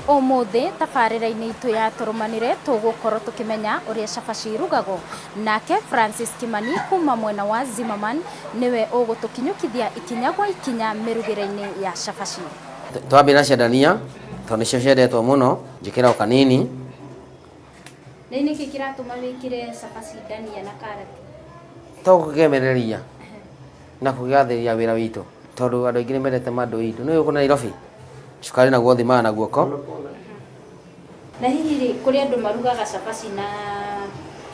Ũmũthĩ tabarĩra-inĩ itũ ya Tũrũmanĩre tũgũkorwo tũkĩmenya ũrĩa cabaci irugagwo. Nake Francis Kimani kuma mwena wa Zimmerman nĩwe ũgũtũkinyũkithia ikinya gwa ikinya mĩrugĩre-inĩ ya cabaci. Twambia na cia ndania tondũ nĩcio ciendetwo mũno, njĩkĩra o kanini. Nĩ nĩkĩ kĩratũma wĩkĩre cabaci ndania na karati? To gũkĩgemereria na kũgathĩrĩria wĩra witũ tondũ andũ aingĩ nĩ mendete mandũ itũ. Nĩ ũĩ gũkũ Nairobi cukari naguo ũthimaga na guoko. Na hihi rĩ, kũrĩ andũ marugaga cabaci na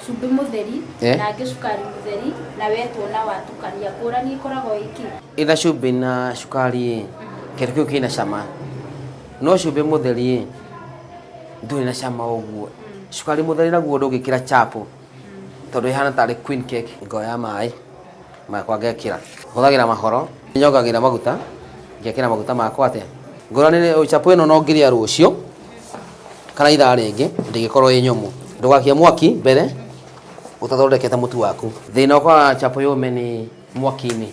cumbĩ mũtheri na angĩ cukari mũtheri na we tuona watukania ngũrani ĩkoragwo ĩkĩ? Ĩna cumbĩ na cukari ĩ, kĩndũ kĩu kĩna cama. No cumbĩ mũtheri ĩ, ndũrĩ na cama ũguo. Cukari mũtheri naguo ndũngĩkĩra chapo tondũ ĩhana tarĩ queen cake. Ngoya maĩ makwa ngekĩra. Hũthagĩra mahoro, nyongagĩrĩra maguta, ngekĩra maguta makwa atĩa. Ngũrani nĩ chapo ĩno no ngĩrĩa rũciũ kana ithaa rĩngĩ ndĩngĩkorwo ĩ nyũmũ. Ndũgakie mwaki mbere ũtathondekete mũtu waku. Thĩna ũkoraga chapo yũme nĩ mwaki-inĩ.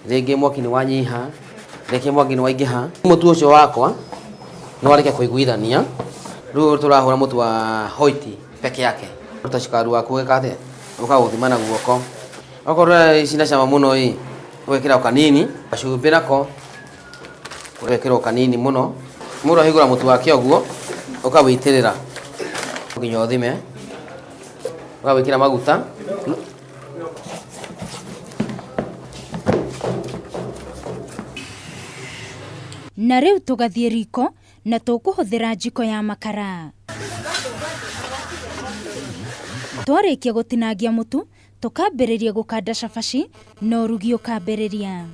Rĩngĩ mwaki nĩ wanyiha, rĩngĩ mwaki nĩ waingĩha. Mũtu ũcio wakwa nĩ warĩkia kũiguithania, rĩu tũrahũra mũtu wa hoiti peke yake. Ruta cukari waku ũgeka atĩa? Ũkaũthima na guoko. Okorwo cina cama mũno ĩ, ũgekĩra o kanini, gacumbĩ nako ũgekĩra o kanini mũno. Mũndũ ahingũra mũtu wake ũguo, ũkawĩitĩrĩra nginya ũthime, ũkawĩkĩra maguta. Na rĩu tũgathiĩ riko na tũkũhũthĩra njiko ya makara. Twarĩkia gũtinangia mũtu, tũkambĩrĩria gũkanda cabaci na ũrugi ũkambĩrĩria.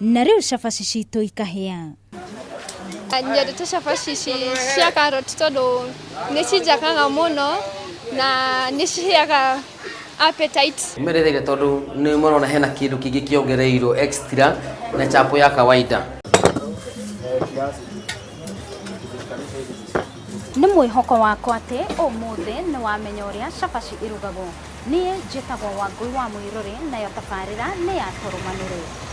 Na rĩu cabaci citũ ikahĩa. Nyendete cabaci ici cia karoti tondũ nĩ cinjakaga mũno na nĩ ciheaga appetite. Meretheire tondũ nĩ marona hena kĩndũ kĩngĩ kĩongereirwo extra na chapo ya kawaida. Nĩ mwĩhoko wakwa atĩ ũmũthĩ nĩ wamenya ũrĩa cabaci ĩrugagwo. Niĩ njĩtagwo Wangũi wa Mũirũrĩ nayo tabarĩra nĩ ya Tũrũmanĩre.